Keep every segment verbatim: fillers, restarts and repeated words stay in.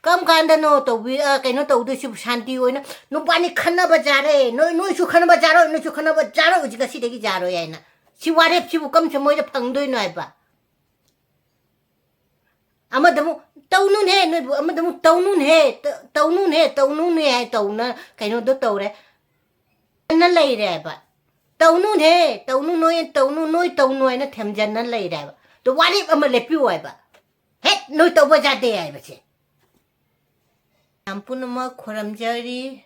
ꯀꯔꯝ ꯀꯥꯟꯗꯅꯣ ꯇꯧꯕꯤ-, ꯑ, ꯀꯩꯅꯣ ꯇꯧꯗꯣꯏꯁꯤꯕꯨ ꯁꯥꯟꯇꯤ ꯑꯣꯏꯅ? ꯅꯨꯄꯥꯅꯤ ꯈꯟꯅꯕ ꯌꯥꯔꯦ, ꯅꯣꯏ, ꯅꯣꯏꯁꯨ ꯈꯟꯅꯕ ꯌꯥꯔꯣꯏ, ꯅꯣꯏꯁꯨ ꯈꯟꯅꯕ ꯌꯥꯔꯣꯏ, ꯍꯧꯖꯤꯛ ꯉꯁꯤꯗꯒꯤ ꯌꯥꯔꯣꯏ ꯍꯥꯏꯅ꯫ ꯁꯤ ꯋꯥꯔꯦꯞꯁꯤꯕꯨ ꯀꯝꯁꯦ ꯃꯣꯏꯗ ꯐꯪꯗꯣꯏꯅꯣ ꯍꯥꯏꯕ? ꯑꯃꯗ ꯑꯃꯨꯛ ꯇꯧꯅꯨꯅꯦ, ꯅꯣꯏꯕꯨ ꯑꯃꯗ ꯑꯃꯨꯛ ꯇꯧꯅꯨꯅꯦ, ꯇ-, ꯇꯧꯅꯨꯅꯦ, ꯇꯧꯅꯨꯅꯦ ꯍꯥꯏ ꯇꯧꯅ ꯀꯩꯅꯣꯗꯣ ꯇꯧꯔꯦ꯫ ꯅ ꯂꯩꯔꯦ ꯍꯥꯏꯕ꯫ ꯇꯧꯅꯨꯅꯦ, ꯇꯧꯅꯨ, ꯅꯣꯏ ꯇꯧꯅꯨ, ꯅꯣꯏ ꯇꯧꯅꯨ ꯍꯥꯏꯅ ꯊꯦꯝꯖꯟꯅ ꯂꯩꯔꯦ ꯍꯥꯏꯕ꯫ ꯑꯗꯣ ꯋꯥꯔꯦꯞ ꯑꯃ ꯂꯦꯞꯄꯤꯌꯨ ꯍꯥꯏꯕ꯫ ꯍꯦꯛ ꯅꯣꯏ ꯇꯧꯕ ꯌꯥꯗꯦ ꯍꯥꯏꯕꯁꯦ꯫ ꯃꯌꯥꯝ ꯄꯨꯝꯅꯃꯛ ꯈꯨꯔꯨꯝꯖꯔꯤ꯫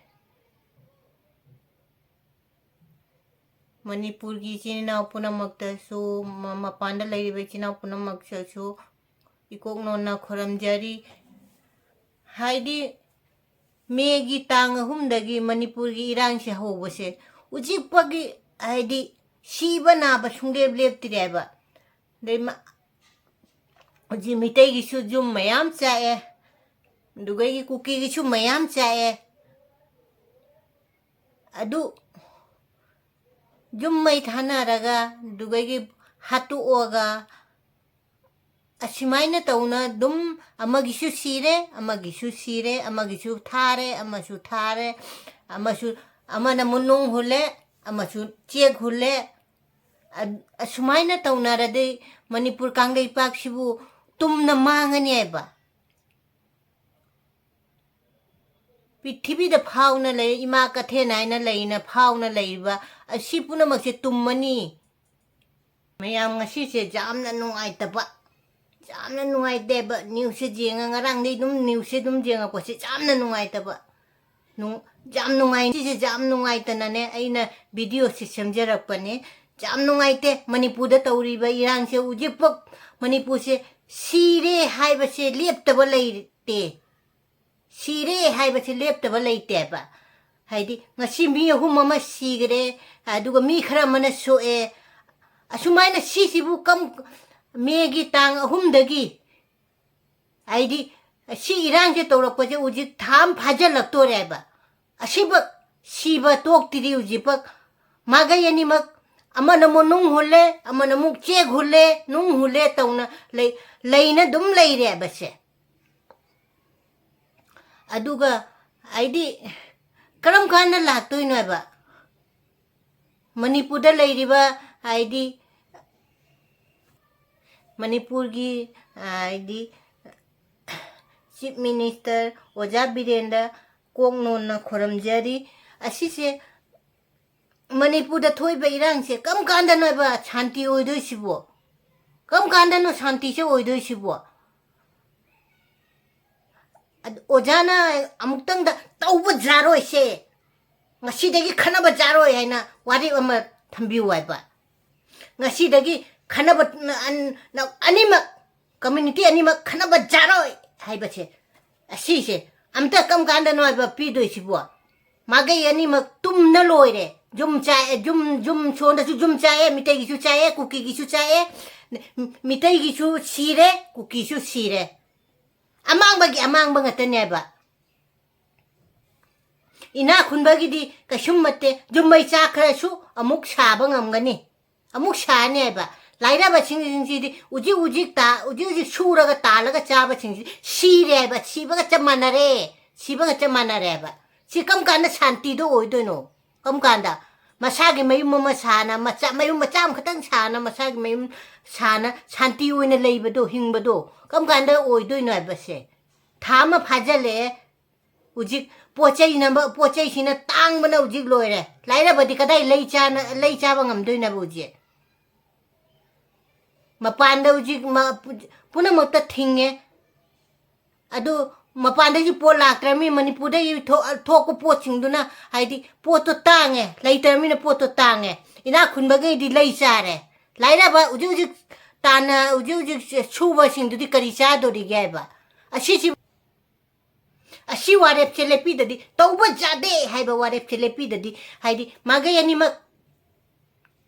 ꯃꯅꯤꯄꯨꯔꯒꯤ ꯏꯆꯤꯟ ꯏꯅꯥꯎ ꯄꯨꯝꯅꯃꯛꯇꯁꯨ, ꯃ-, ꯃꯄꯥꯟꯗ ꯂꯩꯔꯤꯕ ꯏꯆꯤꯟ ꯏꯅꯥꯎ ꯄꯨꯝꯅꯃꯛꯇꯁꯨ ꯏꯀꯣꯛ ꯅꯣꯟꯅ ꯈꯨꯔꯨꯝꯖꯔꯤ꯫ ꯍꯥꯏꯗꯤ, ꯃꯦꯒꯤ ꯇꯥꯡ ꯑꯍꯨꯝꯗꯒꯤ ꯃꯅꯤꯄꯨꯔꯒꯤ ꯏꯔꯥꯡꯁꯦ ꯍꯧꯕꯁꯦ, ꯍꯧꯖꯤꯛ ꯐꯥꯎꯒꯤ, ꯍꯥꯏꯗꯤ, ꯁꯤꯕ ꯅꯥꯕ ꯁꯨꯡꯂꯦꯞ ꯂꯦꯞꯇ꯭ꯔꯦꯕ꯫ ꯑꯗꯩ ꯃ-, ꯍꯧꯖꯤꯛ ꯃꯤꯇꯩꯒꯤꯁꯨ ꯌꯨꯝ ꯃꯌꯥꯝ ꯆꯥꯛꯑꯦ, ꯑꯗꯨꯗꯒꯤ ꯀꯨꯀꯤꯒꯤꯁꯨ ꯃꯌꯥꯝ ꯆꯥꯛꯑꯦ꯫ ꯑꯗꯨ ꯌꯨꯝ ꯃꯩ ꯊꯥꯅꯔꯒ, ꯑꯗꯨꯗꯒꯤ ꯍꯥꯠꯇꯣꯛꯑꯒ, ꯑꯁꯨꯃꯥꯏꯅ ꯇꯧꯅ ꯑꯗꯨꯝ ꯑꯃꯒꯤꯁꯨ ꯁꯤꯔꯦ, ꯑꯃꯒꯤꯁꯨ ꯁꯤꯔꯦ, ꯑꯃꯒꯤꯁꯨ ꯊꯥꯔꯦ, ꯑꯃꯁꯨ ꯊꯥꯔꯦ, ꯑꯃꯁꯨ, ꯑꯃꯅ ꯑꯃꯨꯛ ꯅꯨꯡ ꯍꯨꯜꯂꯦ, ꯑꯃꯁꯨ ꯆꯦꯛ ꯍꯨꯜꯂꯦ꯫ ꯑ-, ꯑꯁꯨꯃꯥꯏꯅ ꯇꯧꯅꯔꯗꯤ ꯃꯅꯤꯄꯨꯔ ꯀꯥꯡꯂꯩꯄꯥꯛꯁꯤꯕꯨ ꯇꯨꯝꯅ ꯃꯥꯡꯉꯅꯤ ꯍꯥꯏꯕ꯫ ꯄ꯭ꯔꯤꯊꯤꯕꯤꯗ ꯐꯥꯎꯅ ꯂꯩ, ꯏꯃꯥ ꯀꯩꯊꯦꯜ ꯍꯥꯏꯅ ꯂꯩꯅ ꯐꯥꯎꯅ ꯂꯩꯔꯤꯕ ꯑꯁꯤ ꯄꯨꯝꯅꯃꯛꯁꯦ ꯇꯨꯝꯃꯅꯤ꯫ ꯃꯌꯥꯝ, ꯉꯁꯤꯁꯦ ꯌꯥꯝꯅ ꯅꯨꯡꯉꯥꯏꯇꯕ, ꯌꯥꯝꯅ ꯅꯨꯡꯉꯥꯏꯇꯦꯕ꯫ ꯅ꯭ꯌꯨꯁꯁꯦ ꯌꯦꯡꯉ, ꯉꯔꯥꯡꯗꯩ ꯑꯗꯨꯝ ꯅ꯭ꯌꯨꯁꯁꯦ ꯑꯗꯨꯝ ꯌꯦꯡꯉꯛꯄꯁꯦ ꯌꯥꯝꯅ ꯅꯨꯡꯉꯥꯏꯇꯕ꯫ ꯅꯨꯡ-, ꯌꯥꯝ ꯅꯨꯡꯉꯥꯏ-, ꯁꯤꯁꯦ ꯌꯥꯝ ꯅꯨꯡꯉꯥꯏꯇꯅꯅꯦ ꯑꯩꯅ ꯚꯤꯗꯤꯑꯣꯁꯦ ꯁꯦꯝꯖꯔꯛꯄꯅꯦ꯫ ꯌꯥꯝ ꯅꯨꯡꯉꯥꯏꯇꯦ ꯃꯅꯤꯄꯨꯔꯗ ꯇꯧꯔꯤꯕ ꯏꯔꯥꯡꯁꯦ꯫ ꯍꯧꯖꯤꯛꯐꯥꯎ ꯃꯅꯤꯄꯨꯔꯁꯦ ꯁꯤꯔꯦ ꯍꯥꯏꯕꯁꯦ ꯂꯦꯞꯇꯕ ꯂꯩꯇꯦ꯫ ꯁꯤꯔꯦ ꯍꯥꯏꯕꯁꯦ ꯂꯦꯞꯇꯕ ꯂꯩꯇꯦꯕ꯫ ꯍꯥꯏꯗꯤ, ꯉꯁꯤ ꯃꯤ ꯑꯍꯨꯝ ꯑꯃ ꯁꯤꯈ꯭ꯔꯦ, ꯑꯗꯨꯒ ꯃꯤ ꯈꯔ ꯑꯃꯅ ꯁꯣꯛꯑꯦ꯫ ꯑꯁꯨꯃꯥꯏꯅ ꯁꯤꯁꯤꯕꯨ ꯀꯝ-, ꯃꯦꯒꯤ ꯇꯥꯡ ꯑꯍꯨꯝꯗꯒꯤ, ꯍꯥꯏꯗꯤ, ꯁꯤ ꯏꯔꯥꯡꯁꯦ ꯇꯧꯔꯛꯄꯁꯦ ꯍꯧꯖꯤꯛ ꯊꯥ ꯑꯃ ꯐꯥꯖꯤꯜꯂꯛꯇꯣꯔꯦꯕ꯫ ꯑꯁꯤꯕ ꯁꯤꯕ ꯇꯣꯛꯇ꯭ꯔꯤ ꯍꯧꯖꯤꯛꯐꯥꯎ꯫ ꯃꯥꯏꯀꯩ ꯑꯅꯤꯃꯛ, ꯑꯃꯅ ꯑꯃꯨꯛ ꯅꯨꯡ ꯍꯨꯜꯂꯦ, ꯑꯃꯅ ꯑꯃꯨꯛ ꯆꯦꯛ ꯍꯨꯜꯂꯦ, ꯅꯨꯡ ꯍꯨꯜꯂꯦ ꯇꯧꯅ ꯂꯩ-, ꯂꯩꯅ ꯑꯗꯨꯝ ꯂꯩꯔꯦꯕ ꯁꯦ꯫ ꯑꯗꯨꯒ ꯍꯥꯏꯗꯤ ꯀꯔꯝ ꯀꯥꯟꯗ ꯂꯥꯛꯇꯣꯏꯅꯣ ꯍꯥꯏꯕ? ꯃꯅꯤꯄꯨꯔꯗ ꯂꯩꯔꯤꯕ ꯍꯥꯏꯗꯤ ꯃꯅꯤꯄꯨꯔꯒꯤ ꯍꯥꯏꯗꯤ ꯆꯤꯐ ꯃꯤꯅꯤꯁꯇꯔ ꯑꯣꯖꯥ ꯕꯤꯔꯦꯟꯗ ꯀꯣꯛ ꯅꯣꯟꯅ ꯈꯨꯔꯨꯝꯖꯔꯤ꯫ ꯑꯁꯤꯁꯦ ꯃꯅꯤꯄꯨꯔꯗ ꯊꯣꯛꯏꯕ ꯏꯔꯥꯡꯁꯦ ꯀꯔꯝ ꯀꯥꯟꯗꯅꯣꯕ ꯁꯥꯟꯇꯤ ꯑꯣꯏꯗꯣꯏꯁꯤꯕꯣ? ꯀꯔꯝ ꯀꯥꯟꯗꯅꯣ ꯁꯥꯟꯇꯤꯁꯦ ꯑꯣꯏꯗꯣꯏꯁꯤꯕꯣ? ꯑꯗ ꯑꯣꯖꯥꯅ ꯑꯃꯨꯛꯇꯪꯗ "ꯇꯧꯕ ꯌꯥꯔꯣꯏꯁꯦ, ꯉꯁꯤꯗꯒꯤ ꯈꯟꯅꯕ ꯌꯥꯔꯣꯏ" ꯍꯥꯏꯅ ꯋꯥꯔꯦꯞ ꯑꯃ ꯊꯝꯕꯤꯌꯨ ꯍꯥꯏꯕ꯫ ꯉꯁꯤꯗꯒꯤ ꯈꯟꯅꯕ ꯑꯟ-, ꯑꯅꯤꯃꯛ, ꯀꯝꯃ꯭ꯌꯨꯅꯤꯇꯤ ꯑꯅꯤꯃꯛ ꯈꯟꯅꯕ ꯌꯥꯔꯣꯏ ꯍꯥꯏꯕꯁꯦ, ꯑꯁꯤꯁꯦ ꯑꯝꯇ ꯀꯔꯝ ꯀꯥꯟꯗꯅꯣ ꯍꯥꯏꯕ ꯄꯤꯗꯣꯏꯁꯤꯕꯣ? ꯃꯥꯏꯀꯩ ꯑꯅꯤꯃꯛ ꯇꯨꯝꯅ ꯂꯣꯏꯔꯦ꯫ ꯌꯨꯝ ꯆꯥꯏ, ꯌꯨꯝ, ꯌꯨꯝ ꯁꯣꯝꯗꯁꯨ ꯌꯨꯝ ꯆꯥꯏꯑꯦ, ꯃꯤꯇꯩꯒꯤꯁꯨ ꯆꯥꯏꯑꯦ, ꯀꯨꯀꯤꯒꯤꯁꯨ ꯆꯥꯏꯑꯦ, ꯃꯤꯇꯩꯒꯤꯁꯨ ꯁꯤꯔꯦ, ꯀꯨꯀꯤꯁꯨ ꯁꯤꯔꯦ꯫ ꯑꯃꯥꯡꯕꯒꯤ ꯑꯃꯥꯡꯕ ꯉꯥꯛꯇꯅꯦꯕ꯫ ꯏꯅꯥꯛ ꯈꯨꯟꯕꯒꯤꯗꯤ ꯀꯩꯁꯨꯝ ꯅꯠꯇꯦ, ꯌꯨꯝ ꯃꯩ ꯆꯥꯛꯈ꯭ꯔꯁꯨ ꯑꯃꯨꯛ ꯁꯥꯕ ꯉꯝꯒꯅꯤ, ꯑꯃꯨꯛ ꯁꯥꯅꯤ ꯍꯥꯏꯕ꯫ ꯂꯥꯏꯔꯕꯁꯤꯡꯁꯤꯗꯤ ꯍꯧꯖꯤꯛ ꯍꯧꯖꯤꯛ ꯇꯥ-, ꯍꯧꯖꯤꯛ ꯍꯧꯖꯤꯛ ꯁꯨꯔꯒ ꯇꯥꯜꯂꯒ ꯆꯥꯕꯁꯤꯡꯁꯤ ꯁꯤꯔꯦ ꯍꯥꯏꯕ, ꯁꯤꯕꯒ ꯆꯞ ꯃꯥꯟꯅꯔꯦ, ꯁꯤꯕꯒ ꯆꯞ ꯃꯥꯟꯅꯔꯦ ꯍꯥꯏꯕ꯫ ꯁꯤ ꯀꯔꯝ ꯀꯥꯟꯗ ꯁꯥꯟꯇꯤꯗꯣ ꯑꯣꯏꯗꯣꯏꯅꯣ? ꯀꯔꯝ ꯀꯥꯟꯗ? ꯃꯁꯥꯒꯤ ꯃꯌꯨꯝ ꯑꯃ ꯁꯥꯅ, ꯃꯆꯥ, ꯃꯌꯨꯝ ꯃꯆꯥ ꯑꯃꯈꯛꯇꯪ ꯁꯥꯅ, ꯃꯁꯥꯒꯤ ꯃꯌꯨꯝ ꯁꯥꯅ ꯁꯥꯟꯇꯤ ꯑꯣꯏꯅ ꯂꯩꯕꯗꯣ, ꯍꯤꯡꯕꯗꯣ ꯀꯔꯝ ꯀꯥꯟꯗ ꯑꯣꯏꯗꯣꯏꯅꯣ ꯍꯥꯏꯕꯁꯦ꯫ ꯊꯥ ꯑꯃ ꯐꯥꯖꯤꯜꯂꯛꯑꯦ, ꯍꯧꯖꯤꯛ ꯄꯣꯠ ꯆꯩꯅ, ꯄꯣꯠ ꯆꯩꯁꯤꯅ ꯇꯥꯡꯕꯅ ꯍꯧꯖꯤꯛ ꯂꯣꯏꯔꯦ꯫ ꯂꯥꯏꯔꯕꯗꯤ ꯀꯗꯥꯏ ꯂꯩ ꯆꯥꯅ, ꯂꯩ ꯆꯥꯕ ꯉꯝꯗꯣꯏꯅꯣꯕ ꯍꯧꯖꯤꯛ? ꯃꯄꯥꯟꯗ ꯍꯧꯖꯤꯛ ꯃ-, ꯄꯨꯝꯅꯃꯛꯇ ꯊꯤꯡꯉꯦ꯫ ꯑꯗꯨ ꯃꯄꯥꯟꯗꯒꯤ ꯄꯣꯠ ꯂꯥꯛꯇ꯭ꯔꯕꯅꯤ, ꯃꯅꯤꯄꯨꯔꯗꯒꯤ ꯊꯣꯛ-, ꯊꯣꯛꯄ ꯄꯣꯠꯁꯤꯡꯗꯨꯅ, ꯍꯥꯏꯗꯤ ꯄꯣꯠꯇꯣ ꯇꯥꯡꯉꯦ, ꯂꯩꯇ꯭ꯔꯕꯅꯤꯅ ꯄꯣꯠꯇꯣ ꯇꯥꯡꯉꯦ꯫ ꯏꯅꯥꯛ ꯈꯨꯟꯕꯈꯩꯗꯤ ꯂꯩ ꯆꯥꯔꯦ꯫ ꯂꯥꯏꯔꯕ ꯍꯧꯖꯤꯛ ꯍꯧꯖꯤꯛ ꯇꯥꯟꯅ, ꯍꯧꯖꯤꯛ ꯍꯧꯖꯤꯛ ꯁꯨꯕꯁꯤꯡꯗꯨꯗꯤ ꯀꯔꯤ ꯆꯥꯗꯣꯔꯤꯒꯦ ꯍꯥꯏꯕ? ꯑꯁꯤꯁꯤ, ꯑꯁꯤ ꯋꯥꯔꯦꯞꯁꯦ ꯂꯦꯞꯄꯤꯗꯗꯤ, ꯇꯧꯕ ꯌꯥꯗꯦ ꯍꯥꯏꯕ ꯋꯥꯔꯦꯞꯁꯦ ꯂꯦꯞꯄꯤꯗꯗꯤ, ꯍꯥꯏꯗꯤ ꯃꯥꯏꯀꯩ ꯑꯅꯤꯃꯛ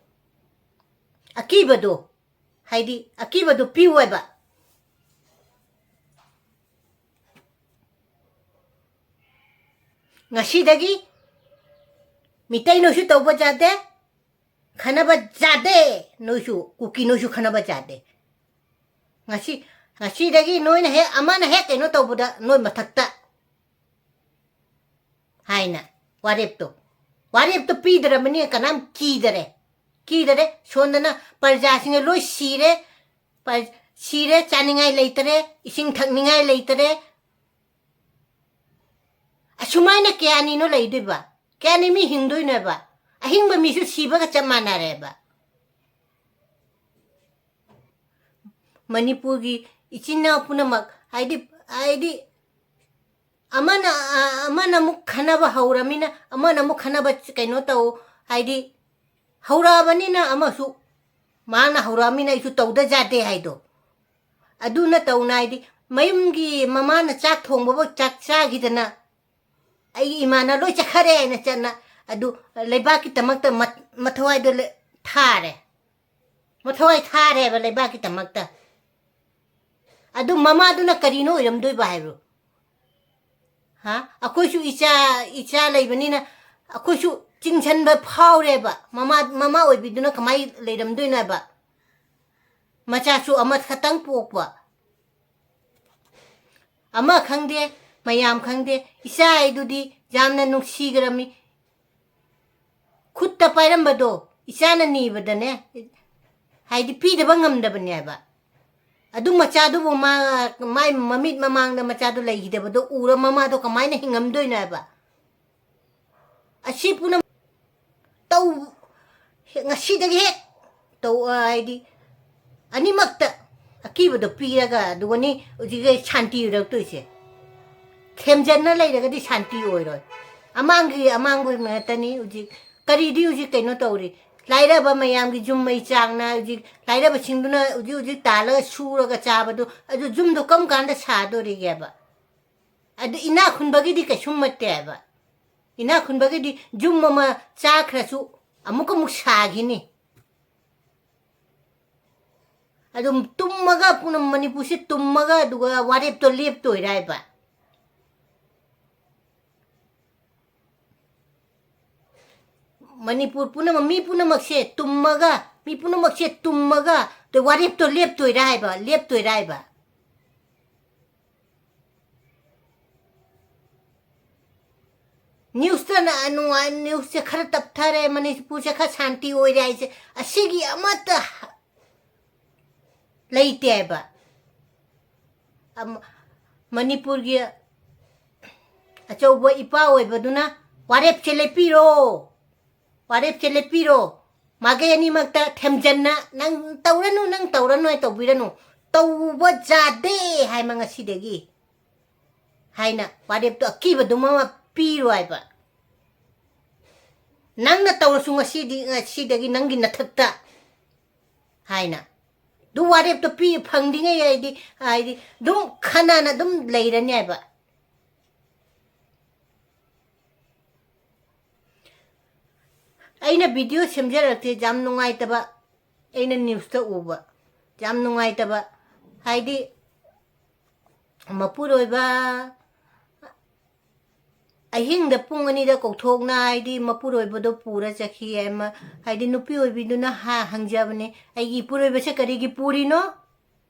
ꯑꯀꯤꯕꯗꯣ, ꯍꯥꯏꯗꯤ ꯑꯀꯤꯕꯗꯣ ꯄꯤꯌꯨ ꯍꯥꯏꯕ꯫ ꯉꯁꯤꯗꯒꯤ ꯃꯤꯇꯩ ꯅꯣꯏꯁꯨ ꯇꯧꯕ ꯌꯥꯗꯦ, ꯈꯟꯅꯕ ꯌꯥꯗꯦ, ꯅꯣꯏꯁꯨ, ꯀꯨꯀꯤ ꯅꯣꯏꯁꯨ ꯈꯟꯅꯕ ꯌꯥꯗꯦ꯫ ꯉꯁꯤ, ꯉꯁꯤꯗꯒꯤ ꯅꯣꯏꯅ ꯍꯦꯛ, ꯑꯃꯅ ꯍꯦꯛ ꯀꯩꯅꯣ ꯇꯧꯕꯗ ꯅꯣꯏ ꯃꯊꯛꯇ ꯍꯥꯏꯅ ꯋꯥꯔꯦꯞꯇꯣ, ꯋꯥꯔꯦꯞꯇꯣ ꯄꯤꯗ꯭ꯔꯕꯅꯤ꯫ ꯀꯅꯥꯝ ꯀꯤꯗꯔꯦ, ꯀꯤꯗꯔꯦ꯫ ꯁꯣꯝꯗꯅ ꯄ꯭ꯔꯖꯥꯁꯤꯡꯅ ꯂꯣꯏ ꯁꯤꯔꯦ, ꯄ-, ꯁꯤꯔꯦ, ꯆꯥꯅꯤꯡꯉꯥꯏ ꯂꯩꯇꯔꯦ, ꯏꯁꯤꯡ ꯊꯛꯅꯤꯡꯉꯥꯏ ꯂꯩꯇꯔꯦ꯫ ꯑꯁꯨꯃꯥꯏꯅ ꯀꯌꯥꯅꯤꯅꯣ ꯂꯩꯗꯣꯏꯕ? ꯀꯌꯥꯅꯤ ꯃꯤ ꯍꯤꯡꯗꯣꯏꯅꯣꯕ? ꯑꯍꯤꯡꯕ ꯃꯤꯁꯨ ꯁꯤꯕꯒ ꯆꯞ ꯃꯥꯟꯅꯔꯦꯕ꯫ ꯃꯅꯤꯄꯨꯔꯒꯤ ꯏꯆꯤꯟ ꯏꯅꯥꯎ ꯄꯨꯝꯅꯃꯛ, ꯍꯥꯏꯗꯤ, ꯍꯥꯏꯗꯤ, ꯑꯃꯅ, ꯑ, ꯑꯃꯅ ꯑꯃꯨꯛ ꯈꯟꯅꯕ ꯍꯧꯔꯃꯤꯅ, ꯑꯃꯅ ꯑꯃꯨꯛ ꯈꯟꯅꯕ ꯀꯩꯅꯣ ꯇꯧ, ꯍꯥꯏꯗꯤ, ꯍꯧꯔꯛꯑꯕꯅꯤꯅ ꯑꯃꯁꯨ, ꯃꯥꯅ ꯍꯧꯔꯛꯑꯃꯤꯅ ꯑꯩꯁꯨ ꯇꯧꯗ ꯌꯥꯗꯦ ꯍꯥꯏꯗꯣ, ꯑꯗꯨꯅ ꯇꯧꯅ ꯍꯥꯏꯗꯤ, ꯃꯌꯨꯝꯒꯤ ꯃꯃꯥꯅ ꯆꯥꯛ ꯊꯣꯡꯕꯕꯨ ꯆꯥꯛ ꯆꯥꯈꯤꯗꯅ, ꯑꯩꯒꯤ ꯏꯃꯥꯅ ꯂꯣꯏ ꯆꯠꯈꯔꯦ ꯍꯥꯏꯅ ꯆꯠꯅ, ꯑꯗꯨ ꯂꯩꯕꯥꯛꯀꯤꯗꯃꯛꯇ ꯃꯠ-, ꯃꯊꯋꯥꯏꯗꯣ ꯂꯦ-, ꯊꯥꯔꯦ, ꯃꯊꯋꯥꯏ ꯊꯥꯔꯦꯕ ꯂꯩꯕꯥꯛꯀꯤꯗꯃꯛꯇ꯫ ꯑꯗꯨ ꯃꯃꯥꯗꯨꯅ ꯀꯔꯤꯅꯣ ꯑꯣꯏꯔꯝꯗꯣꯏꯕ ꯍꯥꯏꯕ꯭ꯔꯣ? ꯍꯥ? ꯑꯩꯈꯣꯏꯁꯨ ꯏꯆꯥ, ꯏꯆꯥ ꯂꯩꯕꯅꯤꯅ ꯑꯩꯈꯣꯏꯁꯨ ꯆꯤꯡꯁꯟꯕ ꯐꯥꯎꯔꯦꯕ꯫ ꯃꯃꯥ, ꯃꯃꯥ ꯑꯣꯏꯕꯤꯗꯨꯅ ꯀꯃꯥꯏ ꯂꯩꯔꯝꯗꯣꯏꯅꯣ ꯍꯥꯏꯕ? ꯃꯆꯥꯁꯨ ꯑꯃꯈꯛꯇꯪ ꯄꯣꯛꯄ꯫ ꯑꯃ ꯈꯪꯗꯦ, ꯃꯌꯥꯝ ꯈꯪꯗꯦ, ꯏꯆꯥ ꯍꯥꯏꯗꯨꯗꯤ ꯌꯥꯝꯅ ꯅꯨꯡꯁꯤꯈ꯭ꯔꯃꯤ꯫ ꯈꯨꯠꯇ ꯄꯥꯏꯔꯝꯕꯗꯣ ꯏꯆꯥꯅ ꯅꯤꯕꯗꯅꯦ, ꯍꯥꯏꯗꯤ ꯄꯤꯗꯕ ꯉꯝꯗꯕꯅꯦꯕ꯫ ꯑꯗꯨ ꯃꯆꯥꯗꯨꯕꯨ ꯃꯥ, ꯃꯥꯏ ꯃꯃꯤꯠ ꯃꯃꯥꯡꯗ ꯃꯆꯥꯗꯨ ꯂꯩꯈꯤꯗꯕꯗꯣ ꯎꯔ ꯃꯃꯥꯗꯣ ꯀꯃꯥꯏꯅ ꯍꯤꯡꯉꯝꯗꯣꯏꯅꯣ ꯍꯥꯏꯕ? ꯑꯁꯤ ꯄꯨꯝꯅꯃꯛ ꯇꯧ-, ꯉꯁꯤꯗꯒꯤ ꯍꯦꯛ ꯇꯧ, ꯍꯥꯏꯗꯤ ꯑꯅꯤꯃꯛꯇ ꯑꯀꯤꯕꯗꯣ ꯄꯤꯔꯒ ꯑꯗꯨꯒꯅꯤ ꯍꯧꯖꯤꯛ ꯁꯥꯟꯇꯤ ꯑꯣꯏꯔꯛꯇꯣꯏꯁꯦ꯫ ꯊꯦꯝꯖꯟꯅ ꯂꯩꯔꯒꯗꯤ ꯁꯥꯟꯇꯤ ꯑꯣꯏꯔꯣꯏ꯫ ꯑꯃꯥꯡꯒꯤ ꯑꯃꯥꯡꯕ ꯉꯥꯛꯇꯅꯤ ꯍꯧꯖꯤꯛ꯫ ꯀꯔꯤꯗꯤ ꯍꯧꯖꯤꯛ ꯀꯩꯅꯣ ꯇꯧꯔꯤ? ꯂꯥꯏꯔꯕ ꯃꯌꯥꯝꯒꯤ ꯌꯨꯝ ꯃꯩ ꯆꯥꯛꯅ ꯍꯧꯖꯤꯛ ꯂꯥꯏꯔꯕꯁꯤꯡꯗꯨꯅ ꯍꯧꯖꯤꯛ ꯍꯧꯖꯤꯛ ꯇꯥꯜꯂꯒ ꯁꯨꯔꯒ ꯆꯥꯕꯗꯨ, ꯑꯗꯨ ꯌꯨꯝꯗꯣ ꯀꯔꯝ ꯀꯥꯟꯗ ꯁꯥꯗꯣꯔꯤꯒꯦꯕ? ꯑꯗꯨ ꯏꯅꯥꯛ ꯈꯨꯟꯕꯒꯤꯗꯤ ꯀꯩꯁꯨꯝ ꯅꯠꯇꯦꯕ꯫ ꯏꯅꯥꯛ ꯈꯨꯟꯕꯒꯤꯗꯤ ꯌꯨꯝ ꯑꯃ ꯆꯥꯈ꯭ꯔꯁꯨ ꯑꯃꯨꯛ ꯑꯃꯨꯛ ꯁꯥꯈꯤꯅꯤ꯫ ꯑꯗꯨꯝ ꯇꯨꯝꯃꯒ ꯄꯨꯝꯅꯃꯛ ꯃꯅꯤꯄꯨꯔꯁꯤ ꯇꯨꯝꯃꯒ ꯑꯗꯨꯒ ꯋꯥꯔꯦꯞꯇꯣ ꯂꯦꯞꯇꯣꯏꯔꯥ ꯍꯥꯏꯕ? ꯃꯅꯤꯄꯨꯔ ꯄꯨꯝꯅꯃꯛ, ꯃꯤ ꯄꯨꯝꯅꯃꯛꯁꯦ ꯇꯨꯝꯃꯒ, ꯃꯤ ꯄꯨꯝꯅꯃꯛꯁꯦ ꯇꯨꯝꯃꯒ ꯋꯥꯔꯦꯞꯇꯣ ꯂꯦꯞꯇꯣꯏꯔꯥ ꯍꯥꯏꯕ, ꯂꯦꯞꯇꯣꯏꯔꯥ ꯍꯥꯏꯕ? ꯅ꯭ꯌꯨꯁꯇꯅ ꯅꯨꯡꯉꯥꯏ, ꯅ꯭ꯌꯨꯁꯁꯦ ꯈꯔ ꯇꯞꯊꯔꯦ, ꯃꯅꯤꯄꯨꯔꯁꯦ ꯈꯔ ꯁꯥꯟꯇꯤ ꯑꯣꯏꯔꯦ ꯍꯥꯏꯁꯦ, ꯑꯁꯤꯒꯤ ꯑꯃꯠꯇ ꯂꯩꯇꯦ ꯍꯥꯏꯕ꯫ ꯑꯃ-, ꯃꯅꯤꯄꯨꯔꯒꯤ ꯑꯆꯧꯕ ꯏꯄꯥ ꯑꯣꯏꯕꯗꯨꯅ ꯋꯥꯔꯦꯞꯁꯦ ꯂꯦꯞꯄꯤꯔꯣ, ꯋꯥꯔꯦꯞꯁꯦ ꯂꯦꯞꯄꯤꯔꯣ꯫ ꯃꯥꯏꯀꯩ ꯑꯅꯤꯃꯛꯇ ꯊꯦꯝꯖꯟꯅ, "ꯅꯪ ꯇꯧꯔꯅꯨ, ꯅꯪ ꯇꯧꯔꯅꯨ" ꯍꯥꯏ ꯇꯧꯕꯤꯔꯅꯨ꯫ "ꯇꯧꯕ ꯌꯥꯗꯦ" ꯍꯥꯏꯃ ꯉꯁꯤꯗꯒꯤ ꯍꯥꯏꯅ ꯋꯥꯔꯦꯞꯇꯣ ꯑꯀꯤꯕꯗꯨꯃ ꯄꯤꯔꯣ ꯍꯥꯏꯕ꯫ "ꯅꯪꯅ ꯇꯧꯔꯁꯨ ꯉꯁꯤꯗꯤ, ꯉꯁꯤꯗꯒꯤ ꯅꯪꯒꯤ ꯅꯊꯛꯇ" ꯍꯥꯏꯅ꯫ ꯑꯗꯨ ꯋꯥꯔꯦꯞꯇꯣ ꯄꯤ, ꯐꯪꯗ꯭ꯔꯤꯉꯩ ꯍꯥꯏꯗꯤ, ꯍꯥꯏꯗꯤ ꯑꯗꯨꯝ ꯈꯟꯅꯅ ꯑꯗꯨꯝ ꯂꯩꯔꯅꯤ ꯍꯥꯏꯕ꯫ ꯑꯩꯅ ꯚꯤꯗꯤꯑꯣ ꯁꯦꯝꯖꯔꯛꯇꯦ, ꯌꯥꯝ ꯅꯨꯡꯉꯥꯏꯇꯕ꯫ ꯑꯩꯅ ꯅ꯭ꯌꯨꯁꯇ ꯎꯕ, ꯌꯥꯝ ꯅꯨꯡꯉꯥꯏꯇꯕ꯫ ꯍꯥꯏꯗꯤ ꯃꯄꯨꯔꯣꯏꯕ ꯑꯍꯤꯡꯗ ꯄꯨꯡ ꯑꯅꯤꯗ ꯀꯧꯊꯣꯛꯅ, ꯍꯥꯏꯗꯤ ꯃꯄꯨꯔꯣꯏꯕꯗꯣ ꯄꯨꯔ ꯆꯠꯈꯤ ꯍꯥꯏ ꯑꯃ, ꯍꯥꯏꯗꯤ ꯅꯨꯄꯤ ꯑꯣꯏꯕꯤꯗꯨꯅ ꯍꯥ-, ꯍꯪꯖꯕꯅꯦ, "ꯑꯩꯒꯤ ꯏꯄꯨꯔꯣꯏꯕꯁꯦ ꯀꯔꯤꯒꯤ ꯄꯨꯔꯤꯅꯣ?"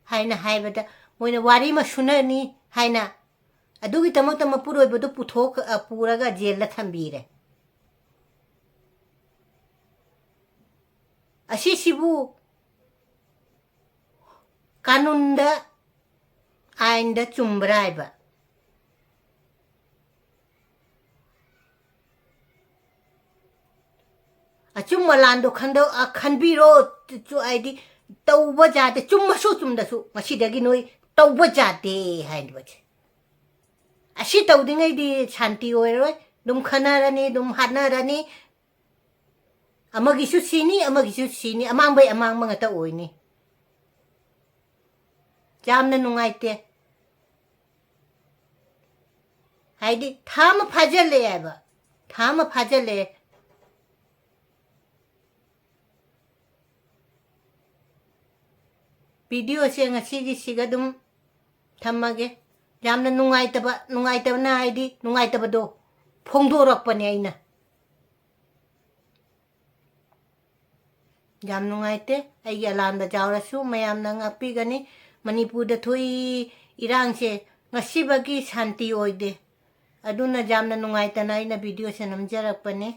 ꯍꯥꯏꯅ ꯍꯥꯏꯕꯗ, ꯃꯣꯏꯅ ꯋꯥꯔꯤ ꯑꯃ ꯁꯨꯅꯅꯤ ꯍꯥꯏꯅ ꯑꯗꯨꯒꯤꯗꯃꯛꯇ ꯃꯄꯨꯔꯣꯏꯕꯗꯨ ꯄꯨꯊꯣꯛ-, ꯑ, ꯄꯨꯔꯒ ꯖꯦꯜꯗ ꯊꯝꯕꯤꯔꯦ꯫ ꯑꯁꯤꯁꯤꯕꯨ ꯀꯥꯅꯨꯟꯗ, ꯑꯥꯏꯟꯗ ꯆꯨꯝꯕ꯭ꯔꯥ ꯍꯥꯏꯕ? ꯑꯆꯨꯝ ꯑꯂꯥꯟꯗꯣ ꯈꯟꯗꯣꯛ-, ꯑ, ꯈꯟꯕꯤꯔꯣ꯫ ꯆꯨ-, ꯍꯥꯏꯗꯤ ꯇꯧꯕ ꯌꯥꯗꯦ꯫ ꯆꯨꯝꯃꯁꯨ ꯆꯨꯝꯗꯁꯨ ꯉꯁꯤꯗꯒꯤ ꯅꯣꯏ ꯇꯧꯕ ꯌꯥꯗꯦ ꯍꯥꯏꯅꯦꯕ꯫ ꯑꯁꯤ ꯇꯧꯗ꯭ꯔꯤꯉꯩꯗꯤ ꯁꯥꯟꯇꯤ ꯑꯣꯏꯔꯣꯏ꯫ ꯑꯗꯨꯝ ꯈꯟꯅꯔꯅꯤ, ꯑꯗꯨꯝ ꯍꯥꯠꯅꯔꯅꯤ꯫ ꯑꯃꯒꯤꯁꯨ ꯁꯤꯅꯤ, ꯑꯃꯒꯤꯁꯨ ꯁꯤꯅꯤ, ꯑꯃꯥꯡꯕꯩ ꯑꯃꯥꯡꯕ ꯉꯥꯛꯇ ꯑꯣꯏꯅꯤ꯫ ꯌꯥꯝꯅ ꯅꯨꯡꯉꯥꯏꯇꯦ꯫ ꯍꯥꯏꯗꯤ ꯊꯥ ꯑꯃ ꯐꯥꯖꯤꯜꯂꯛꯑꯦ ꯍꯥꯏꯕ, ꯊꯥ ꯑꯃ ꯐꯥꯖꯤꯜꯂꯛꯑꯦ꯫ ꯚꯤꯗꯤꯑꯣꯁꯦ ꯉꯁꯤꯒꯤꯁꯤꯒ ꯑꯗꯨꯝ ꯊꯝꯃꯒꯦ꯫ ꯌꯥꯝꯅ ꯅꯨꯡꯉꯥꯏꯇꯕ, ꯅꯨꯡꯉꯥꯏꯇꯕꯅ ꯍꯥꯏꯗꯤ ꯅꯨꯡꯉꯥꯏꯇꯕꯗꯣ ꯐꯣꯡꯗꯣꯔꯛꯄꯅꯦ ꯑꯩꯅ꯫ ꯌꯥꯝ ꯅꯨꯡꯉꯥꯏꯇꯦ꯫ ꯑꯩꯒꯤ ꯑꯂꯥꯟꯕ ꯌꯥꯎꯔꯁꯨ ꯃꯌꯥꯝꯅ ꯉꯥꯛꯄꯤꯒꯅꯤ꯫ ꯃꯅꯤꯄꯨꯔꯗ ꯊꯣꯛꯏ ꯏꯔꯥꯡꯁꯦ ꯉꯁꯤꯕꯒꯤ ꯁꯥꯟꯇꯤ ꯑꯣꯏꯗꯦ꯫ ꯑꯗꯨꯅ ꯌꯥꯝꯅ ꯅꯨꯡꯉꯥꯏꯇꯅ ꯑꯩꯅ ꯚꯤꯗꯤꯑꯣꯁꯦ ꯅꯝꯖꯔꯛꯄꯅꯤ꯫